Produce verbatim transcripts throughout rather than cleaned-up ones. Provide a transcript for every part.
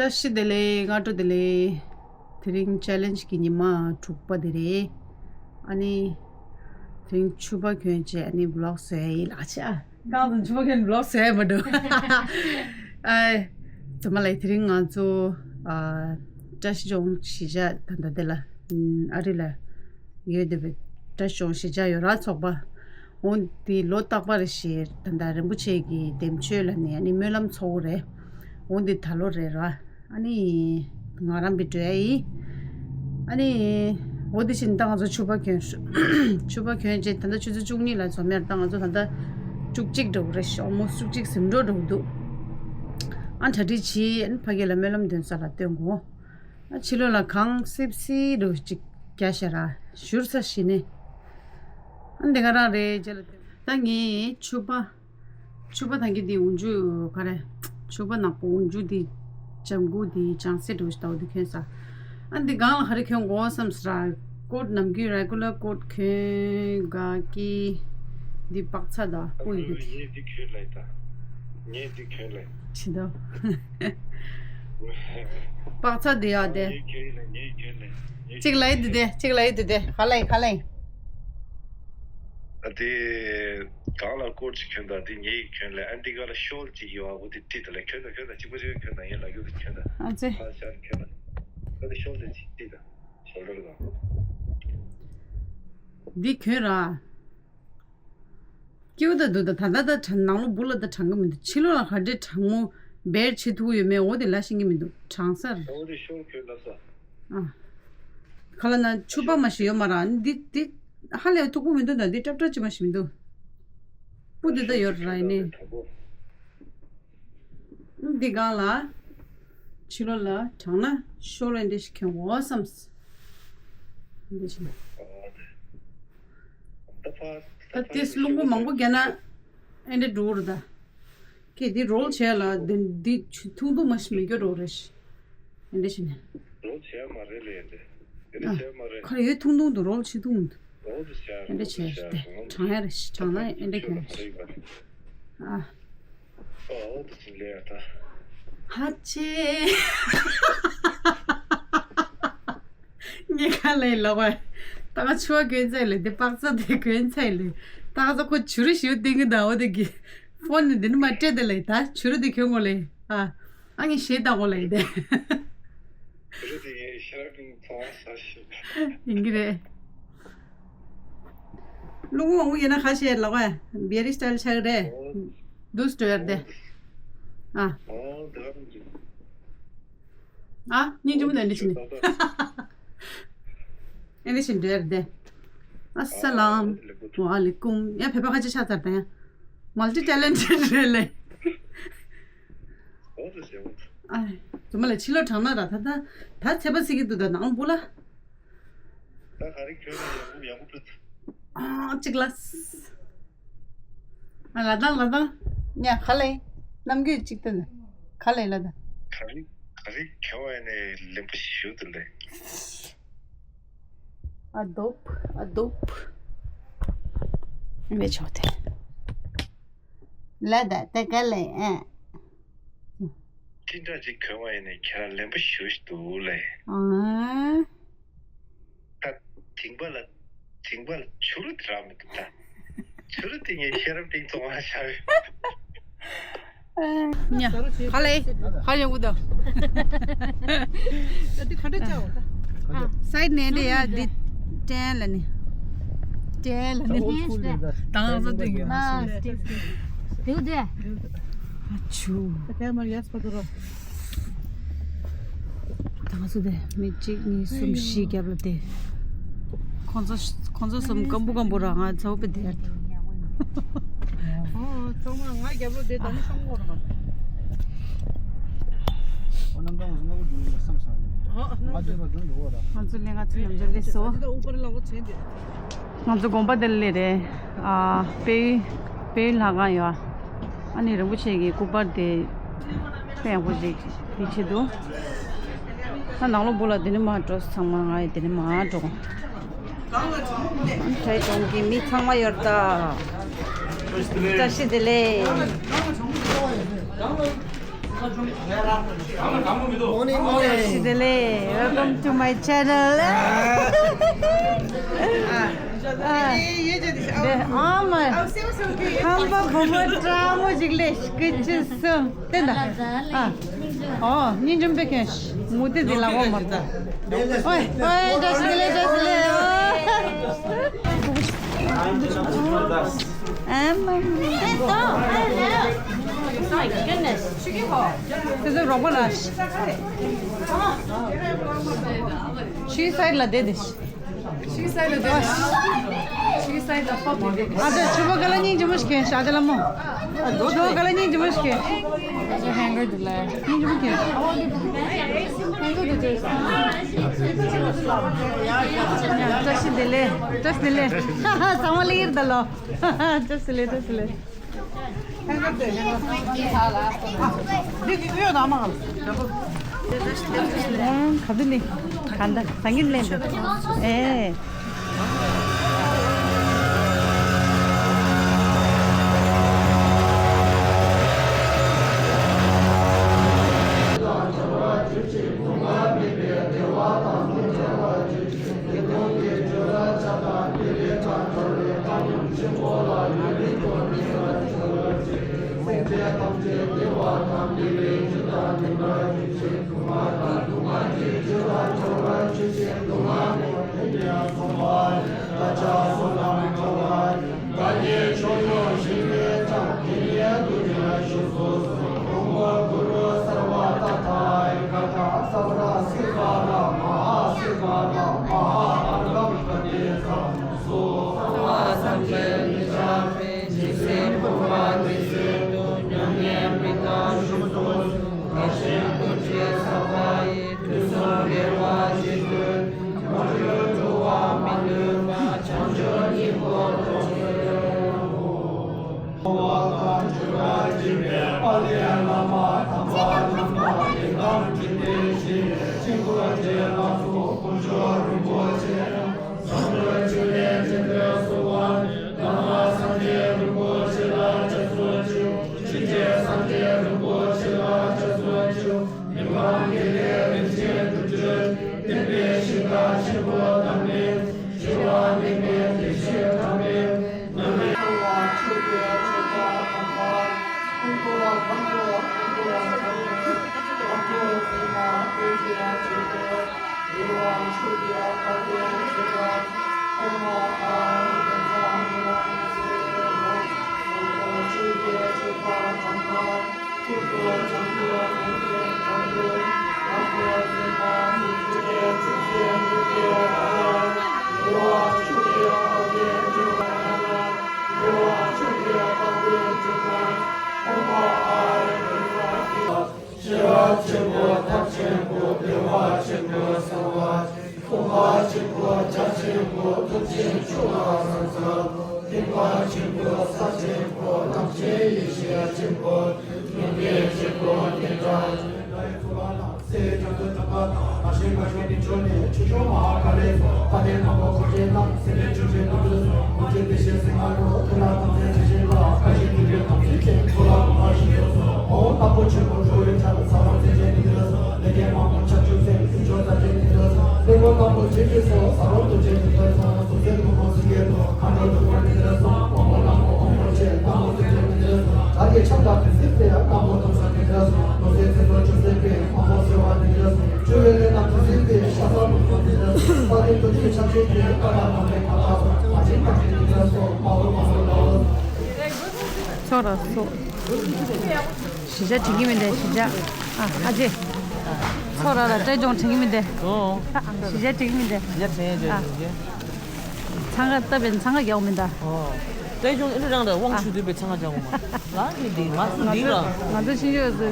བཀྲ་ཤིས་བདེ་ལེགས། སྔ་དྲོ་བདེ་ལེགས། དེ་རིང་ཆེ་ལེན་ཇི་གི་ཉི་མ་དྲུག་པ་དེ་རེད། ཨ་ནི། དེ་རིང་ཕྱུ་པ་གྱོན་བྱས་ཨ་ནི་བི་ལོག་བཟོ་ཡ་ཡིན་ལགས་ཆ། གང་དུ་ཕྱུ་པ་གྱོན་བི་ལོག་བཟོ་ཡ་མ་འགྲོ། ཨ། ཚང་མ་ལ་དེ་རིང་ང་ཚོ། ཨ། བཀྲ་ཤིས་ལྗོངས་གཞིས་ཆགས་ད་ལྟ་དེ་ལ། ཨ་རི་ལ་ཡོད་བསྡད་པའི་བཀྲ་ཤིས་ལྗོངས་གཞིས་ཆགས་ཡོ་ར་ཚོགས་པ། འོ་འདི་ལོ་རྟག་པར་ཞེས་ད་ལྟ་རིན་པོ་ཆེ་གི་འདེམས་ཆོས་ལ་ནི་ཨ་ནི་སྨོན་ལམ་ཚོགས་རེད། འོ་འདི་ད་ལོ་རེད་ར། ཨ་ནི། ང་རང་བི་འགྲོ་ཡ་ཡིན། ཨ་ནི། འོ་འདི་བཞིན་ད་ང་ཚོ་ཕྱུ་པ་གྱོན། ཕྱུ་པ་གྱོན་བྱས་ད་ལྟ་ཆུ་ཚོད་བཅུ་གཉིས་ལ་འཛོམས་ཡ་ད་ང་ཚོ་ད་ལྟ་བཅུ་གཅིག་འགྲོ་གི་རེད། ཤོག་མོ་བཅུ་གཅིག་ཟིན་འགྲོ་འགྲོ་གི་འདུག་ཨ་གྲ་སྒྲིག་བྱས་ཨ་ནི་ཕ་གི་ལ་སྨོན་ལམ་འདོན་ས་ལ་སྟོན་དགོས། ཨ་ཕྱི་ལོགས་ལ་གངས་སིབ་སིབ་རུ་ཅིག་རྒྱག་ཤ་ར་བཞུར་ས་ཞིག་ནས། ཨ་འདི་ག་རང་རེད་རྗེས་ལ་ལྟོས། ད་ངས་ཕྱུ་པ། ཕྱུ་པ་ཐང་གི་འདི་འོག་འཇུག་ག་རེ། ཕྱུ་པ་ནག་པོ་འོག་འཇུག་འདི་ལྗང་གུ་འདི་ལྗང་སེར་འདྲ་བོ་ཞིག་ལྟ་བུ་འདི་གྱོན་ས། ཨ་འདི་སྒང་ལ་ག་རེ་གྱོན་དགོས་བསམ་ས་ར། ཀོཊ་ནམ་རྒྱུན་རེ་གུ་ལར་ཀོཊ་གྱོན་ག་གི། འདི་པག་ཚ་དང་པོ་ཡོད་གི། ངས་འདི་གྱོན་ལེ་ད། ངས་འདི་གྱོན་ལེ། ཕྱི་དོ། པག་ཚ་འདི་ཡ་དེ། ངས་གྱོན་ལེ་ངས་གྱོན་ལེ། གཅིག་ལ་ཡི་འདི་དེ་གཅིག་ལ་ཡི་འདི་དེ་ག་ལ་ཡི་ག་ལ་ཡི། ཨ་དེ། གང་ལ་སྐོར་ཅིག་གྱོན་དང་དེ་ངེད་ཀྱིས་གྱོན་ལེ། ཨ་འདི་ག་ལ་ཤོལ་ཅིག་ཡོད་ཨ། འོ་དེ་ཏི་ད་ལ་གྱོན་དང་གྱོན་དང་གཅིག་པ་ཅིག་གྱོན་དང་ཡན་ལ་ཡོད་དེ་གྱོན་དང་། ཨ་ཙི། ཁ་ཤར་གྱོན་དང་། ཨ་དེ་ཤོལ་དེ་ཅིག་ཏི་ད། ཤོལ་ར་དང་། འདི་གྱོན་ར། སྐྱིད་པོ་ད་འདུག་ད་ད་ད་ད་གྲང་ནང་ལོགས་སྦུག་ལ་ད་གྲང་གི་མི་འདུག་ཕྱི་ལོགས་ལ་ག་འདྲའི་གྲང་མོ་སྦེར་བྱེད་ཐུབ་ཡོད་མེད་འོ་དེ་ལ་ཤེས་ཀྱི་མི་འདུག་གྲང་སར། འོ་དེ་ཤོར་གྱོན་ལ་ས། ཨ། ཁ་ལ་ན་ཕྱུ་པ་མ་ཞིག་ཡོད་མ་ར། འདི་འདི་ཧ་ལས་མཐུག་པོ་མི་འདུག་ད་འདི་ཀྲབ་ཀྲབ་ཅིག་མ་ཞིག་མི་འདུག་སྤུ་འདི་ད་ཡོད་ར་ཡིན་ནི། འདི་སྒང་ལ། ཕྱི་ལོགས་ལ་གྲང་ན་ཤོར་ལ་འདི་ཞིག་གྱོན་འོ་བསམ། འདི་ཞིག་ད་དེ་རླུང་བུ་མང་པོ་བརྒྱབ་ན་ཨེ་འདྲ་འགྲོ་རུ་ད། ཁྱེད་འདི་རོལ་བྱས་ལ་འདི་འདི་ཆུ་ཐུང་ཐུང་མ་ཞིག་མི་འགྱོ་རོགས་རེ་ཞིག་ཨེ་འདྲ་ཞིག་ནས། རོལ་བྱས་མ་རེད་ལས་འདི། ཨེ་འདྲ་བྱས་མ་རེད། ཁ་ཡོད་ཐུང་ཐུང་དུ་རོལ་ཆེ་ཐུང་དུ། རོལ་དུ་བྱས་ཨེ་འདྲ་རོལ་དུ་བྱས་བྱས་རོལ་དུ་གྲང་ཡ་རེ་ཞིག་གྲང་ན་ཨེ་འདྲ་གྱོན་རེ་ཞིག་ཨ། ཨོ་དེ་ཚོ་ལས་ཡ་ད། ཧ་ཅེ། ངས་ཁ་ལས་ལོག་པ། ད་ང་ཕྱུ་པ་གྱོན་ཚར་ལེ་དེ་པག་ཚ་དེ་གྱོན་ཚར་ལེ། ད་ང་ཚོ་ཁོ་བྱུ་རུ་ཞིག་སྟེང་གི་ད་འོ་དེ་གི། ཕོན་ནི་འདི་ནི་མ་སྤྲད་དེ་ལེ་ད་བྱུ་རུ་དེ་གྱོན་དགོས་ལེ་ཨ། ཨ་ངས་ཞེད་ད་དགོས་ལེ་དེ། བྱུ་རུ་དེ་ངས་ཤ་ར་པིང་ཚོང་བ་ས་ཞིག་ཡིན་གི་རེད། ལུང་མང་པོ་ཡིན་ན་ཁ་ཤས་ལོག་ཨ། བེ་རི་སི་ཊལ་ཆགས་རེད། འདུག་སྤྲོ་ཡར་དེ། ཨ། ཨ། སྙིང་རྗེ་མོ་དེ་འདྲ་བྱིན། ཨེ་འདྲ་བྱིན་འདྲ་ཡར་དེ། ཨ་ས་ལམ། ཝ་ལེ་ཀུམ། ཡ་བོད་པ་ཁ་ཆེ་ཆགས་ཚར་དང་ཡ། མལ་ཊི་ཊེ་ལེན་ཊེཌ་རེད་ལེ། ཨ། ཚང་མ་ལ་ཕྱི་ལོགས་གྲང་ན་ར་ད་ད་ད་ཚད་པ་ཟིག་གི་འདུག་ད་ནང་སྦུག་ལ། ད་ག་རེ་གྱོན་ན་ཡག་པོ་ཡག་པོ་སྤྲོད། ཨ་གཅིག་ལ། ཨ་ལ་དང་ལ་དང་། ཉ་ག་ལེ། རྣམ་རྒྱུད་གཅིག་ཏུ་ནི། ག་ལེ་ལ་དང་། ག་རེ་ག་རེ་གྱོན་བ་ནས་ལེན་པ་ཞིག་ཞུ་དུ་ལེ། ཨ་དོབ་ཨ་དོབ། མེ་ཆོག་དེ། ལ་དང་ད་ག་ལེ་ཨ། ཅི་འདྲ་ཅིག་གྱོན་བ་ཡིན་ནའི་ཁྱེད་རང་ལེན་པ་ཞུ་ཞིག་འདུག་ལེ། ཨང་། ད་དིང་པ་ལ་དིང་པ་ལ་བྱུ་རུ་དེ་རག་མི་འདུག་ད། བྱུ་རུ་དེ་ངས་ཤེས་རབ་སྟེང་བཙོང་བ་བྱ་བའི། ཉ། ག་ལེ། ག་ཡོང་གི་འདུག་ད་དེ་ག་འདྲ་བྱའོ་ད། ཨ། སའིཌ་ནས་འདྲ་ཡ་འདི་ཏྲེན་ལ་ནི། ཏྲེན་ལ་ནི། ད་ང་ཚོ་དེ་གི། ཨ། སྟེ་སྟེ། དེའུ་དེ། ཨ་ཆུ། ད་ང་ཚོ་དེ་མི་གཅིག་གཉིས་གསུམ་བཞི་རྒྱབ་ལ་དེ། ཁོང་ཚོ་ཁོང་ཚོ་གསུམ་སྐམ་པོ་སྐམ་པོ་ར་ང་ཚ་བོ་པེ་དེ་ཡར་དེ། ཨོ་ཚང་མ་ང་རྒྱབ་ལོ་དེ་ད་ནི་ཤོང་གོ་ར། ང་ཚོ་ལས་ང་ཚོ་ཡོང་རྒྱུ་ལས་སོ། ང་ཚོ་དགོན་པ་དེ་ལས་རེད། ཨ་དཔལ་དཔལ་ལྷ་ཁང་ཡོད། ཨ་ནི་རིན་པོ་ཆེ་གི་སྐུ་པར་དེ་དཔེ་ཡག་པོ་ཞིག་དེ་ཆེད་དུ། ད་ནང་ལོགས་སྦུག་ལ་དེ་ནི་མར་འགྲོ། ཚང་མ་ང་ཡི་དེ་ནི་མར་འགྲོ། ཨ་ནི་ཁྲའི་གྲོང་གི་མི་ཚང་མ་ཡོད་ད། བཀྲ་ཤིས་བདེ་ལེགས། Morning, morning. བདེ་ལེགས། Welcome to my channel. ཨ། ཨ། ཨ་མ། ཁམས་པ་བུ་མོ་སྤྲང་མོ་ཞིག་ལས་སྐུ་མཁྱེན་གསུམ། བསྟན་དང་། ཨ། ཨོ། སྙིང་རྗེ་པོ་མཁྱེན། མུ་ཏིག་འདི་ལ་འོ་མ། ཨོའི་ཨོའི། བཀྲ་ཤིས་བདེ་ལེགས། བཀྲ་ཤིས་བདེ་ལེགས། ཨ་མ། Oh my goodness. དེ་ཚོ་རོགས་པ་ར། ཕྱི་སའི་ལ་བསྡད་དེ། ཕྱི་སའི་ལ་བསྡད་དེ། ཕྱི་སའི་ལ་ཕབ་དེ། ཨ་ཅག་ཕྱུ་པ་ག་ལ་སྙིང་རྗེ་མོ་ཞིག་མཁྱེན་ཤག་ཨ་ཅག་ལ་མོ། ཕྱུ་པ་ག་ལ་སྙིང་རྗེ་མོ་ཞིག་མཁྱེན། ཨ་ཅག་ཧེང་གར་འདུག་ལ། སྙིང་རྗེ་མོ་མཁྱེན། ཧེང་གར་འདུག་ཅེས། བཀྲ་ཤིས་བདེ་ལེགས། བཀྲ་ཤིས་བདེ་ལེགས། ཚང་མ་ལ་ཡིར་ད་ལོ། བཀྲ་ཤིས་བདེ་ལེགས། བཀྲ་ཤིས་བདེ་ལེགས། འདི་གི་གཡོ་ན་མ་ག་དུས་ནི་ག་འདྲ་སང་གིན་ལེན་འདུག་ཨེ། སྐྱེ་བ་ཆེན་པོ་ཐབས་ཆེན་པོ་བདེ་བ་ཆེན་པོ་གསང་བ་སྐུ་འཕགས་ཆེན་པོ་རྒྱ་ཆེན་པོ་ཐུགས་རྗེ་ཆུ་ལ་ཟགས་ཟགས། སྡིག་པ་ཆེན་པོ་ས་ཆེན་པོ་ནམ་མཁའི་ཡེ་ཤེས་ཆེན་པོ་ཉི་ཟླའི་ཆེན་པོ་ཉི་ཟླ། སེ་ཅང་ཏུ་ཏ་ཀ་ཏ་ཨ་ཤེ་ཀ་ཤོ་ནི་ཅོ་ནེ་ཆུ་ཤོ་མ་ཧ་ཀ་ལེ་སོ། ཕ་ཏེ་ནམ་པོ་ཁོ་ཅེ་ནམ་སེ་ནེ་ཆུ་ཅེ་ནམ་ཏུ་སོ། ཁོ་ཅེ་ཏེ་ཤེ་སེ་ང་རོ་ཐུ་ལ་ཏམ་ཏེ་ཅེ་ཤེ་ལ་ཀ་ཤི་ཏུ་ཡོ་ཏམ་ཅེ་ཅེ་ཁོ་ལ་ཁོ་ལ་ཤི་ཡོ་སོ། ཨོ་ཏམ་པོ་ཆེ་ཁོ་ཁྲོ་ཡོ་ཆ་ས་ལམ་ཏེ་ཅེ་ནི་ཏུ་སོ། ལེ་ཀེ་མ་མོ་ཆ་ཆུ་སེ་སུ་ཅོ་ཏ་ཅེ་ནི་ཏུ་སོ། ལེ་ཀོ་ཏམ་པོ་ཅེ་ཅེ་སོ་ས་རོ་ཏུ་ཅེ་ནི་ཏུ་སོ། སུ་སེ་ཏུ་ཁོ་སི་ཀེ་ཏོ་ཁ་ཏོ་ཏུ་ཁོ་ནི་ཏུ་སོ། ཨོ་མོ་ལ་ཁོ་ཨོ་མོ་ཆེ་ཏམ་པོ་ཏུ་ཅེ་ནི་ཏུ་སོ། ད་ཡེ་ཆ་ཏ་ཏུ་སི་སེ་ཡ་ཏམ་པོ་ཏུ་སོ་ནི་ཏུ་སོ། སུ་སེ་ཏུ་སོ་ཆུ་སེ་ཀེ་ཨོ་མོ་སེ་བ་ནི་ཏུ་སོ། ཚོ་ར་སོ། གཞིས་ཆགས་དྲན་གྱི་མི་འདུག་གཞིས་ཆགས། ཨ་ཨ་ཅེ། ཚོ་ར་ར་བཀྲས་ལྗོངས་དྲན་གྱི་མི་འདུག་གཞིས་ཆགས་དྲན་གྱི་མི་འདུག་གཞིས་ཆགས་དྲན་ཡོད་ཀྱི། འཚང་ཁ་བཏབ་པའི་འཚང་ཁ་རྒྱག་མི་འདུག་ཨོ། བཀྲས་ལྗོངས་ཨེ་འདྲ་རང་རེད། དབང་ཆུ་འདུས་པའི་འཚང་ཁ་རྒྱག་མ། ལ་ནི་འདི་མ་ང་འདི་ཚོ་ལ། ང་ཚོ་ཤིང་ཆོས་སུ་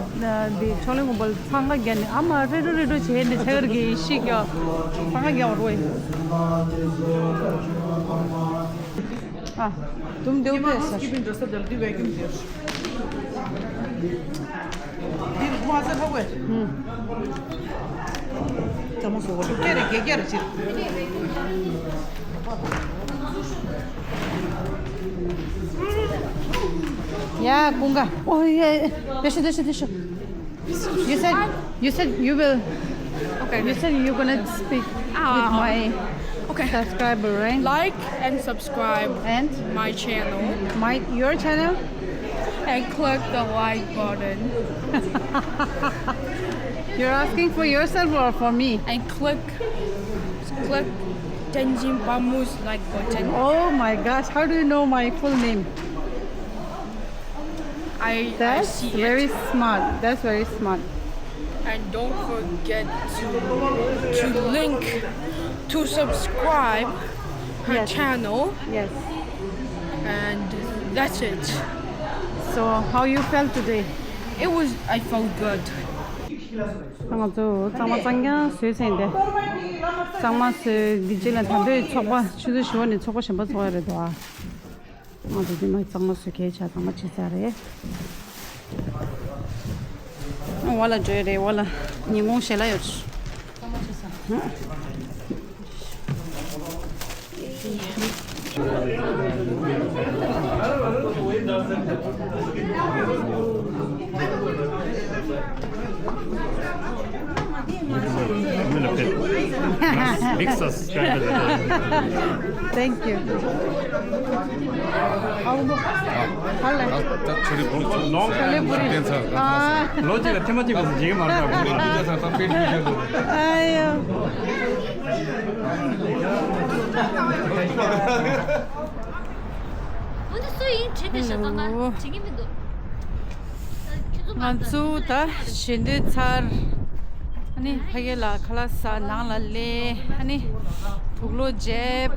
འདི་ཕྱོགས་གླིང་དགོན་པ་ལ་འཚང་ཁ་རྒྱག་ནས་ཨ་མ་རེ་རོ་རེ་རོ་བྱས་ནས་ཆ་གར་གྱི་ཤིག་ཀྱང་འཚང་ཁ་རྒྱག་པ་རོ། ཨ་དུམ་དེའུ་པས་ཟེར། འདི་མ་ཟེར་ཧ་གོ། ཨུམ། ད་མོ་སོ་གོ་ལ་སྐད་རེ་གེ་རེ་ཕྱིར། ཡ་ཀུན་དགའ། ཨོ་ཡ་ཡ། དེ་ཤོ་དེ་ཤོ་དེ་ཤོ། You said you said you will. Okay. You said you're gonna speak with my okay subscriber, right? Like and subscribe and my channel. My your channel. And click the like button. You're asking for yourself or for me? And click click Tenzin Bamu's like button. Oh my gosh! How do you know my full name? I, That's I see very it. Smart. That's very smart. And don't forget to to link to subscribe her yes. Channel. Yes. And that's it. So how you felt today? It was I felt good. ང་ཚོ་གཙང་མ་གཙང་རྐྱང་བཟོས་ཟིན་ཏེ། གཙང་མ་བཟོས་འདི་རྗེས་ལ་ད་ལྟའི་ཚོགས་པ་ཆུ་ཚོད་བཞི་པ་ནས་ཚོགས་པ་གཞན་པ་ཚོགས་ཡ་རེད་དོ། ང་ཚོ་འདི་མ་གཙང་མ་བཟོས་གལ་ཆ་གཙང་མ་བྱེད་ཚར་རེད། ཨ་བ་ལ་འགྲོ་ཡ་རེད་བ་ལ། ཉིན་གུང་ཞལ་ལག་ཡོད། གཙང་མ་བྱེད་ས། Big subscriber. Thank you. ཨ་ཧ་ལས། ད་ད་ཆུ་རི་བོ་ཆུ་ལོང་ཆུ་ལེ་བུ་རི། ཨ། ལོ་གཅིག་ལ་ཐེངས་མ་གཅིག་ལ་ཟིན་གྱི་མ་རེད་ད། ཨ་ཡོ། འོ་འདི་སུ་ཡིན་དྲིས་ཏེ་ཞག་ཙམ་ན་དྲི་གི་མི་འདུག་ང་ཚོ་ད་ཞལ་འདོན་ཚར། ཨ་ནི་ཕ་གི་ལ་ཁ་ལག་ཟ། ནང་ལ་སླེབས། ཨ་ནི་དུག་ལོག་བརྗེབ།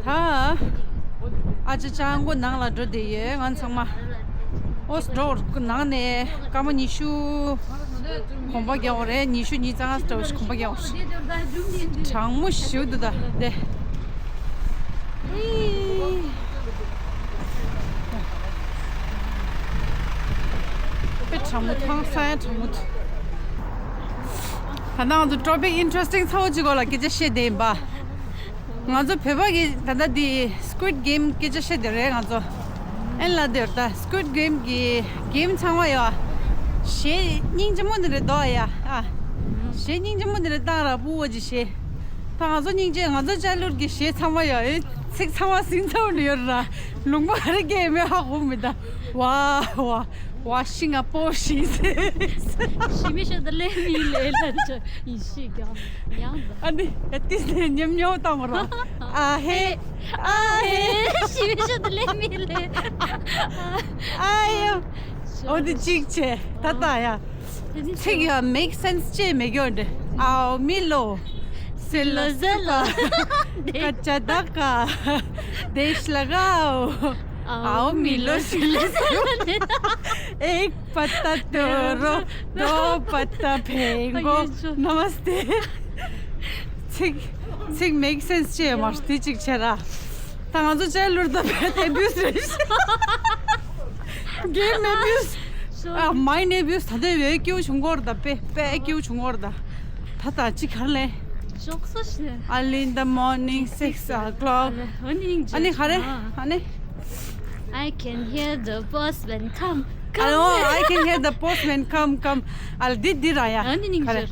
ད་ཨ་ཅག་ཅང་གོ་ནང་ལ་འགྲོ་བསྡད་ཡོད་ང་ཚང་མ། ཨོ་སི་འགྲོ་ནང་ནས་སྐར་མ་ཉི་ཤུ་གོམ་པ་རྒྱག་དགོས་རེད། ཉི་ཤུ་ཉི་ཤུ་རྩ་ལྔ་ཙམ་གོམ་པ་རྒྱག་དགོས་རེད། གྲང་མོ་ཞེ་པོ་འདུག་ད་དེ། དཔེ་གྲང་མོ། ཐང་ས་ཡང་གྲང་མོ་འདུག་ད་ནང་དུ་topic interesting ཚ་བོ་གཅིག་སྐོར་ལ་སྐད་ཆ་བཤད་བསྡད་ཡིན་པ། ང་ཚོ་བོད་པ་གི་ད་ལྟ་འདི་Squid Game སྐད་ཆ་བཤད་བསྡད་རེད་ང་ཚོ། ཨེ་ལ་དེར་ད་Squid Game གི་གེམ་ཚང་མ་ཡོད། གཞས་སྙིང་རྗེ་མོ་འདི་རེད་དོ་ཡ། ཨ། གཞས་སྙིང་རྗེ་མོ་འདི་རེད། བཏང་ར་པུ་བོ་ཅི་གཞས། ད་ང་ཚོ་སྙིང་རྗེ། ང་ཚོ་ཅ་ལུར་གི་གཞས་ཚང་མ་ཡོད། ཨེ་ཚིག་ཚང་མ་སིང་ཚ་བོ་འདི་ཡོད་ར། ལུང་པ་རེ་གེ་མེ་ཧ་གོ་མི་ད། ཝ་ཝ། 我心啊不行。是不是的嘞？你来了，这你是个娘的。 ཨ་ནི་ཡ་ཏིས་ནས་ཉམས་མྱོང་བཏང་བ་ར། ཨ་ཧེ། ཨ་ཧེ། 是不是的嘞？你来了。 ཨ་ཡོ། འོ་དེ་གཅིག་བྱས། ད་ལྟ་ཡ། ཚིག་ཡ་make sense བྱས་མེད་གྱོན་འདྲ། ཨའོ་མི་ལོ། སེ་ལ་སེ་ལ། ཀ་ཅ་ད་ཀ། དེཤ་ལ་གའོ། ཨའོ་མི་ལོ་སེ་ལ་སེ་ལ། ཨེག་པ་ཏ་ཏོ་རོ། དོ་པ་ཏ་ཕེ་གོ། ཨ་ཡོ་ཅོ། ནམ་སྟེ། ཚིག་ཚིག་make sense བྱས་མ་རེད། དེ་གཅིག་བྱས་ར། ད་ང་ཚོ་ཅ་ལུར་ད་bad abuse རེད། Game abuse། ཨ། mind abuse ད་ལྟ་བའི་སྐྱེའུ་བྱུང་གོ་ར་ད། དཔེ་དཔེ་སྐྱེའུ་བྱུང་གོ་ར་ད། ད་ད་ཅི་གར་ལེ། ཅོག་སོ་ཤི། Early in the morning six o'clock. ཨ་ནི་ག་རེ། ཨ་ནི། I can hear the postman come. Come. Oh, I can hear the postman come, come. ཨ་ལ་འདི་འདི་ར་ཡ། ཨ་ནི་ག་རེ།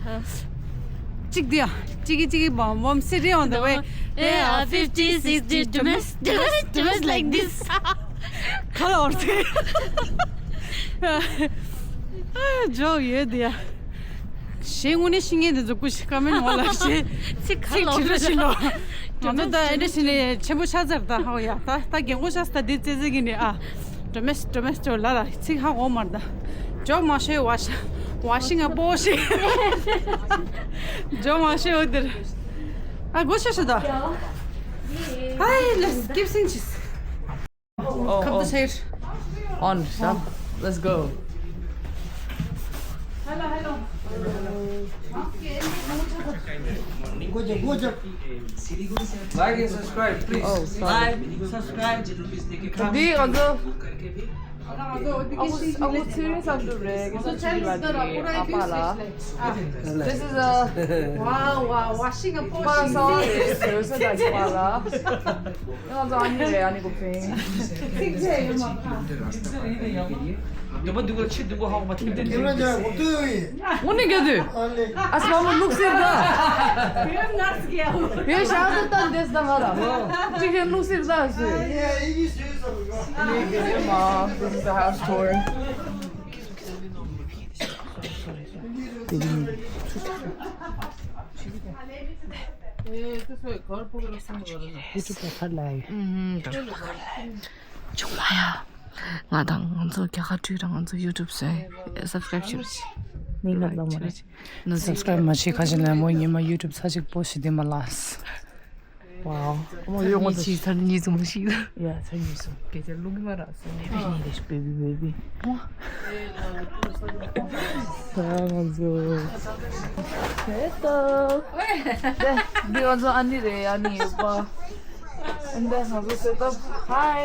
གཅིག་འདི་ཡ། གཅིག་གི་གཅིག་གི་བོམ་བོམ། City on the way. There are fifty, sixty drums, drums, drums like this. ག་ལ་འོར་ཚེ། ཨ་ཇོ་ཡོད་འདི་ཡ། གཞས་དངོས་གནས་ཤེས་མཁན་དེ་ཚོ་སྐུ་ཞིག་ཀ་མེན་འོག་ལ་གཞས་ཚིག་ག་ཚིག་ལ་བྲིས་རོགས་ཞུ་ལོ། ང་ཚོ་ད་ཨེ་འདྲ་བྱས་ནས་ཆེན་པོ་ཆགས་ཚར། ད་ཧའོ་ཡ། ད་ད་རྒན་གོག་ཆགས་ཚར། ད་འདི་ཙེ་ཙེ་གི་ནི་ཨ། ཌོ་མེ་སི་ཌོ་མེ་སི་ཅོ་ལ་ལ་ཚིག་ཧ་གོ་མར་ད། ཇོག་མ་ཤེས་ཝ་ཤ་ཝ་ཤིང་ཨ་པོ་ཤི། ཇོག་མ་ཤེས་འོ་དེར། ཨ་གོ་ཤ་ཤ་ད། Hi, let's keep singing. Oh, ཁབ་ཏུ་ཆེར། On, stop. Let's go. Hello, hello. Like and subscribe, please. Oh, sorry. Like, subscribe. Di, also. ཨ་ཁུ་ཨ་ཁུ་ཚེ་རིང་བསམ་གྲུབ་རེད། ངེད་ཚོ་ཆ་ལི་སི་ད་ར་པུ་ར་ཨ་པ་ལ། This is a wow, wow, washing a portion. ང་ཚོ་ཨ་ནི་རེད། ཨ་ནི་གོ་ཕིང་། ཐིག་ཆེ་ཡོད་མ་ཁ། འདི་མ་འདུག་ག་ཆེ་འདུག་ག་ཧ་གོ་མ་ཐིག་འདི་འདི་འདི་འདི་འདི། འོ་ནི་ག་དུས། ཨ་སི་མ་མོ་ལུག་སིར་ད། ཡོད་ཤག་ཏུ་ཏན་དེས་ད་ང་ལ། ཅིག་ཅན་ལུག་སིར་ད་སུ། This is the house tour. ཆུང་མ་ཡ། ང་དང་ང་ཚོ་རྒྱ་གར་ཁྲུས་དང་ང་ཚོ་YouTube་བཟོས་subscribe་བྱེད་རོགས་བྱེད། མིག་ལ་ལོ་མ་རེད། ནོ་subscribe་མ་བྱེད་ཁ་ཞིག་ལ་མོ་ཉི་མ་YouTube་ས་ཅིག་པོ་ཞིག་དེ་མ་ལགས། Wow. ཚར་གཉིས་ཅིག་ཚར་གཉིས་ཙམ་ཞིག་ཡ་ཚར་གཉིས་ཙམ་སྐད་ཆ་ལུང་གི་མ་རག་སོང་། Baby, baby, baby. ད་ང་ཚོ་ཧེ་ཏོ། འདི་ང་ཚོ་ཨ་ནི་རེད། ཨ་ནི་ཡོད་པ། And then ང་ཚོ་set up. Hi.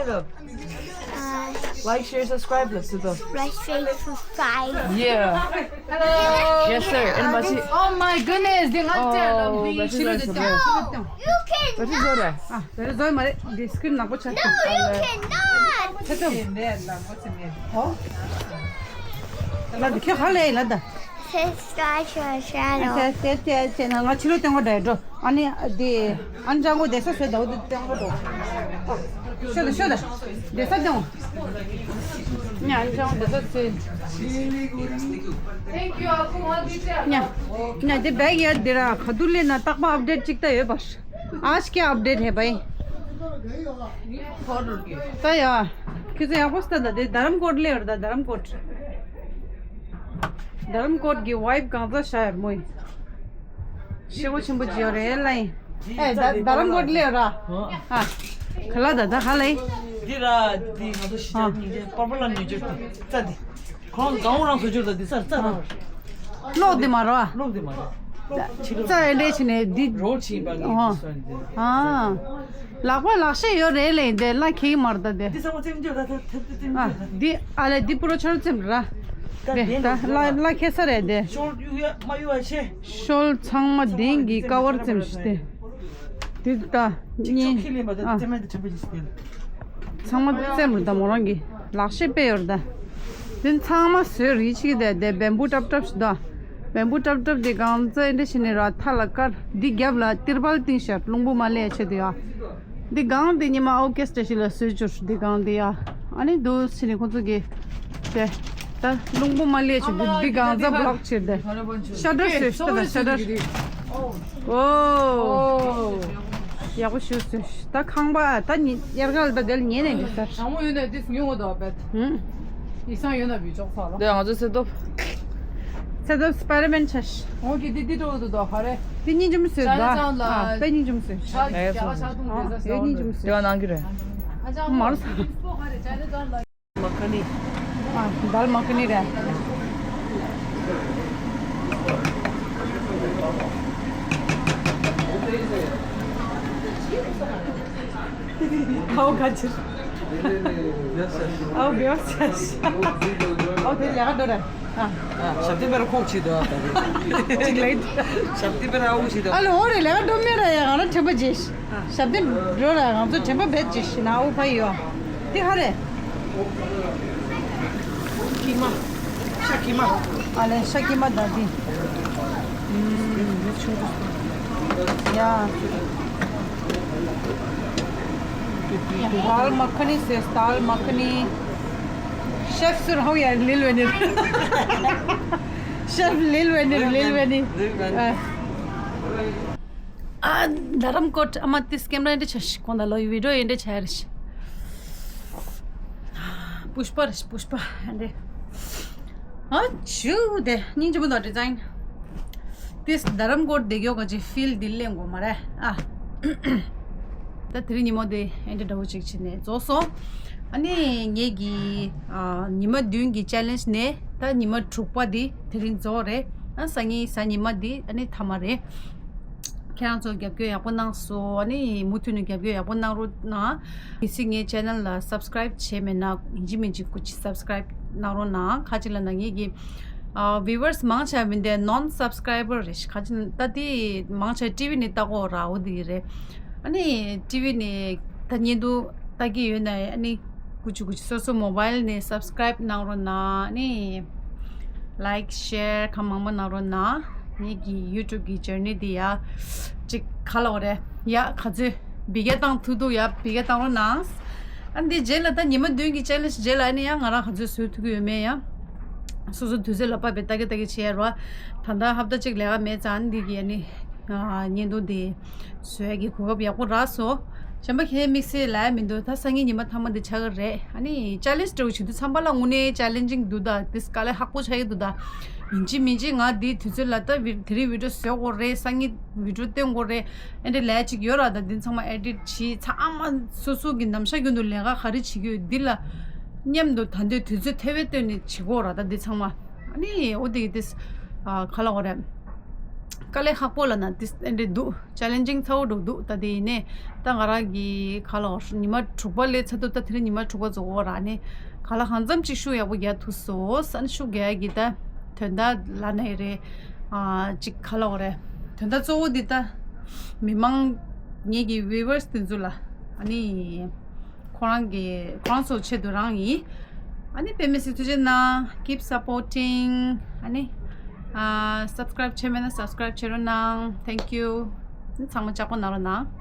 Like, share, subscribe. Let's do the. Like, share, subscribe. Yeah. Hello. Yes, sir. And Machi. Oh my goodness. They got there. Oh, Machi, Machi. No, you cannot. Machi, Zora. Ah, there is Zora. This screen na bocha. No, you cannot. Check them. Oh. La de kya khale la da. Subscribe, share, share. Te te te te na ngachi lo tengo da do. Ani de an jango de sa se do tengo do. Shoda shoda. De sa tengo. Nya an jango de sa se. Thank you. Nya nya de bag ya de ra khadule na tak ma update chik ta ye bas. आज क्या अपडेट है भाई? त या किसे यहाँ पोस्ट था दे धर्मकोट ले और धर्मकोट धर्मकोट की वाइफ कहाँ था शायद मोई शेवो छिम्बु जियो रे लाई ए धर्मकोट ले और हाँ खला दादा खा लाई दिरा दिंगा तो शिजा निजे पर्पल निजे तदी ཁོང་གང་རང་བཟོ་རྒྱུ་ལ་འདི་སར་རྩ་རང་། ལོག་འདི་མ་རོ། ལོག་འདི་མ་རོ། རྩ་ཨེ་འདྲས་བྱས་ནས་འདི། རོ་ཆིན་པ་ངས་འདི་སོན་འདི། ཨ། ལག་པ་ལག་ཤེས་ཡོད་རེད་ལས་འདི་ལ་ཁེག་མ་རེད་ད་འདི། འདི་ས་མོ་ཙེམ་འདི་ལ་ཐབ་ཐབ་ཙེམ་ཨ། འདི་ཨ་ལས་འདི་པུ་རོ་ཆར་ཙེམ་ར། འདི་ད་ལ་ལ་ཁེ་ས་རེད་འདི། ཤོར་ཡུ་ཡ་མ་ཡུ་ཨ་ཤེ། ཤོལ་ཚང་མ་ལྡིང་གི་ཀ་བར་ཙེམ་ཞིག་སྟེ། འདི་ད་གཉིས་ཨ། ཚང་མ་ཙེམ་རུ་ད་མོ་རང་གི་ལག་ཤེས་དཔེ་ཡོད་རུ་ད། འདི་ཚང་མ་བཟོས་རིགས་ཅིག་དེ་དེ་བེམ་བུ་ཏྲབ་ཏྲབ་ཞིག་ད། བེམ་བུ་ཏྲབ་ཏྲབ་དེ་གང་ཚེ་འདྲ་ཞིག་ནས་ར་མཐའ་ལ་དཀར་འདི་རྒྱབ་ལ་ཏིར་པལ་ཏིང་ཤར་རླུང་བུ་མ་ལས་ཆེ་དེ་ཡ། འདི་གང་དེ་ཉི་མ་ཨོ་ཀེ་སྟེ་ཞིག་ལ་བཟོས་བཅུར་འདི་གང་དེ་ཡ། ཨ་ནི་འདུག་ཕྱི་ནས་ཁོ་ཚོ་གི་དེ་ད་རླུང་བུ་མ་ལས་ཆེ་འདི་འདི་གང་ཚ་བློག་ཕྱིར་དེ་ཤ་དྲ་བཟོས་ཤ་དྲ་ཤ་དྲ། ཨོ། ཡག་པོ་ཞུ་ཞུ། ད་ཁང་པ་ད་ཉི་དབྱར་ཁ་ལ་ད་དེ་ལ་ཉལ་ནས་འདུག་ཟེར། དྲང་མོ་ཡོད་ན་དེ་ཉོ་འོ་དོ་བེད། ཧུམ། ཡིག་ཚང་ཡོད་ན་བུད་ཆོག་ས་ལ། འདི་ང་ཚོ་སེ་ཏོབ། སེ་ཏོབ་སྤེ་ར་མེན་ཆ་ཤི། འོ་གི་དེ་དེ་འགྲོ་འོ་དོ་ཧ་རེ། དེ་སྙིང་རྗེ་མོ་ཟེར་ད། ཅ་ལི་ཅང་ལ། ཨ་དེ་སྙིང་རྗེ་མོ་ཟེར། ཆ་ཨེ་ཆ་ཆ་ཏུང་ཨ་དེ་ས་དེ་སྙིང་རྗེ་མོ་ཟེར། དེ་བ་ནང་གི་རེད། ཨ་ཅང་མར་ས། मक्खनी। हाँ, दाल मखनी रहा। आओ गाजर। आओ ब्यास। आओ तेरे लगा डोरा। हाँ। ཞབས་བརྟན་པར་ཁོག་ཆེ་འདུག་ཨ་ད་རེད། ཅིག་ལེད། ཞབས་བརྟན་པར་ཨའུ་ཆེ་འདུག་ཨ་ལོ་ཧོ་རེ་ལེགས་འགྲོ་མེད་ར་ཡ་ང་རང་དྲན་པ་རྗེས། ཞབས་བརྟན་འགྲོ་ར་ང་ཚོ་དྲན་པ་བེད་ཅིག་ཤི་ན་ཨའུ་ཕ་ཡི་ཡོ། འདི་ཧ་རེ། ཀི་མ། ཤ་ཀི་མ། ཨ་ལེ་ཤ་ཀི་མ་ད་འདི། ཡ། दाल मखनी से दाल मखनी। शेफ सुरहु यार लील वेनिर। शेफ लील वेनिर लील वेनिर। लील वेनिर। आ धर्मकोट अमा तिस कैमरा एंडे छश कोंदा लो वीडियो एंडे छायरश। पुष्पा रश पुष्पा एंडे। ཨ་ཆུ་དེ་སྙིང་རྗེ་མོ་དང་ཌི་ཛའིན། དེས་རྡ་རམ་ཀོཊ་བསྡད་ཀྱོག་ག་ཅིག་ཕིལ་འདི་ལེན་དགོས་མ་རེད་ཨ། ད་དེ་རིང་ཉི་མ་དེ་ཨེ་འདྲ་འདྲ་བོ་ཅིག་བྱས་ནས་རྫོགས་སོང་། ཨ་ནི་ངེད་ཀྱི་ཨ་ཉི་མ་བདུན་གྱི་ཅེ་ལེན་ཇི་ནས་ད་ཉི་མ་དྲུག་པ་འདི་དེ་རིང་རྫོགས་རེད། ཨ་སང་ཉིན་གཟའ་ཉི་མ་འདི་ཨ་ནི་མཐའ་མ་རེད། ཁྱེད་རང་ཚོ་རྒྱབ་སྐྱོར་ཡག་པོ་གནང་སོང་། ཨ་ནི་མུ་མཐུད་ནས་རྒྱབ་སྐྱོར་ཡག་པོ་གནང་རོགས་གནང་། གལ་སྲིད་ངའི་ཆེ་ནལ་ལ་སབ་སི་ཀེ་རེབ་བྱས་མེད་ན་ཡིན་གཅིག་མིན་གཅིག་སྐུ་མཁྱེན་སབ་སི་ཀེ་རེབ་གནང་རོགས་གནང་། ཁ་ཅིག་ལ་ན་ངེད་ཀྱི་ཨ་བིའུ་ཝར་སི་མང་ཆེ་བ་མི་འདི་ནོན་སབ་སི་ཀེ་རེབ་རེད། ཁ་ཅིག་ད་དེ་མང་ཆེ་བ་ཊི་ཝི་ནས་ལྟ་གོ་ར། འོ་དེ་རེད། ཨ་ནི་ཊི་ཝི་ནས་ད་བརྙན་ཐུང་ལྟ་གི་ཡོད་ན་ཨ་ནི་སྐུ་མཁྱེན་སྐུ་མཁྱེན་སོ་སོ་མོ་བྷལ་ནས་སབ་སི་ཀེ་རེབ་གནང་རོགས་གནང་། ཨ་ནི་ལའིཀ་ཤེར་གང་མང་མང་གནང་རོགས་གནང་། ངེད་ཀྱི་ཡུ་ཊུབ་ཀྱི་ཇར་ནི་འདི་ཡ་ཅིག་ག་ལ་འོ་རེད་ཡ། ག་ཚོད་བི་ག་བཏང་ཐུབ་ཐུབ་ཡ་བི་ག་བཏང་རོགས་གནང་། ཨ་འདི་རྗེས་ལ་ད་ཉི་མ་བདུན་གྱི་ཅེ་ལེན་ཇི་རྗེས་ལ་ཨ་ནི་ཡ་ང་རང་ག་ཚོད་བཟོ་ཐུབ་ཀྱི་ཡོད་མེད་ཡ་སོ་སོ་དུས་ཚོད་ལ་བབས་པའི་ལྟ་གི་ལྟ་གི་བྱེད་ཡ་རོ། ད་ལྟ་ཧབ་ཏ་གཅིག་ལས་ཀ་མེད་ཙང་འདི་གི་ཨ་ནི་བརྙན་ཐུང་འདི་བཟོ་ཡ་གི་གོ་སྐབས་ཡག་པོ་རག་སོང་། གཞན་པ་ཁྱེད་དམིགས་བསལ་ལབ་ཡ་མི་འདུག་ད་སང་ཉིན་ཉི་མ་མཐའ་མ་འདི་ཆགས་ཀྱི་རེད། ཨ་ནི་ཅེ་ལེན་ཇི་འདྲ་བོ་བྱེད་དུས་ཙམ་པ་ལ་དངོས་གནས་ཅེ་ལེན་ཇིང་འདུག་ད་འདི་དཀའ་ལས་ཁག་པོ་ཆགས་ཀྱི་འདུག་ད་ཡིན་གཅིག་མིན་གཅིག་ང་འདི་དུས་ཚོད་ལ་ད་བི་དེ་རིང་བི་ཌི་ཡོ་བཟོ་དགོས་རེད། སང་ཉིན་བི་ཌི་ཡོ་བཏོན་དགོས་རེད། ཨེ་འདྲ་ལས་ཅིག་ཡོད་ར། ད་འདི་ཚང་མ་ཨེ་ཌིཊ་བྱེད་ཚང་མ་སོ་སོ་གི་ནམ་ཞག་རྒྱུན་དུ་ལས་ཀ་ག་རེ་བྱེད་ཀྱི་ཡོད་འདི་ལ་མཉམ་དུ་ད་འདོད་དུས་ཚོད་ཐེ་བའི་སྟོན་ནས་བྱེད་དགོས་ར། ད་འདི་ཚང་མ་ཨ་ནི་འོ་དེ་གི་དེ་ག་ལ་འོ་རེད། དཀའ་ལས་ཁག་པོ་ལ་ན་དེ་ཨེ་འདྲ་འདུག་ཅེ་ལེན་ཇིང་ཚ་བོ་འགྲོ་འདུག་ད་དེ་ཡིན་ནས་ད་ང་རང་གི་ག་ལ་འོ་ཉི་མ་དྲུག་པ་ལས་ཚར་འདུག་ད་དེ་རིང་ཉི་མ་དྲུག་པ་རྫོགས་འོ་ར། ཨ་ནི་ག་ལ་གང་འཚམ་ཅིག་ཤུགས་ཡག་པོ་རྒྱག་ཐུབ་སོང་། ཨ་ནི་ཤུགས་རྒྱག་ཡ་གི་ད་དོན་དག་ལ་ན་ཡི་རེད། ཨ་ཅིག་ག་ལ་འོ་རེད། དོན་དག་གཙོ་བོ་འདི་ད་མི་མང་ངེད་ཀྱི་བིའུ་ཝར་སི་དེ་ཚོ་ལ་ཨ་ནི་ཁོ་རང་གི་ཁོ་རང་ཚོ་ཆེད་དུ་རང་ཡིན། ཨ་ནི་དཔེ་མི་སྲིད་ཐུགས་རྗེ་གནང་། Keep supporting. ཨ་ནི་ཨ་སབ་སི་ཀེ་རེབ་བྱས་མེད་ན་སབ་སི་ཀེ་རེབ་བྱེད་རོགས་གནང་། Thank you. ཨ་ནི་ཚང་མ་ལྕགས་པོ་གནང་རོགས་གནང་།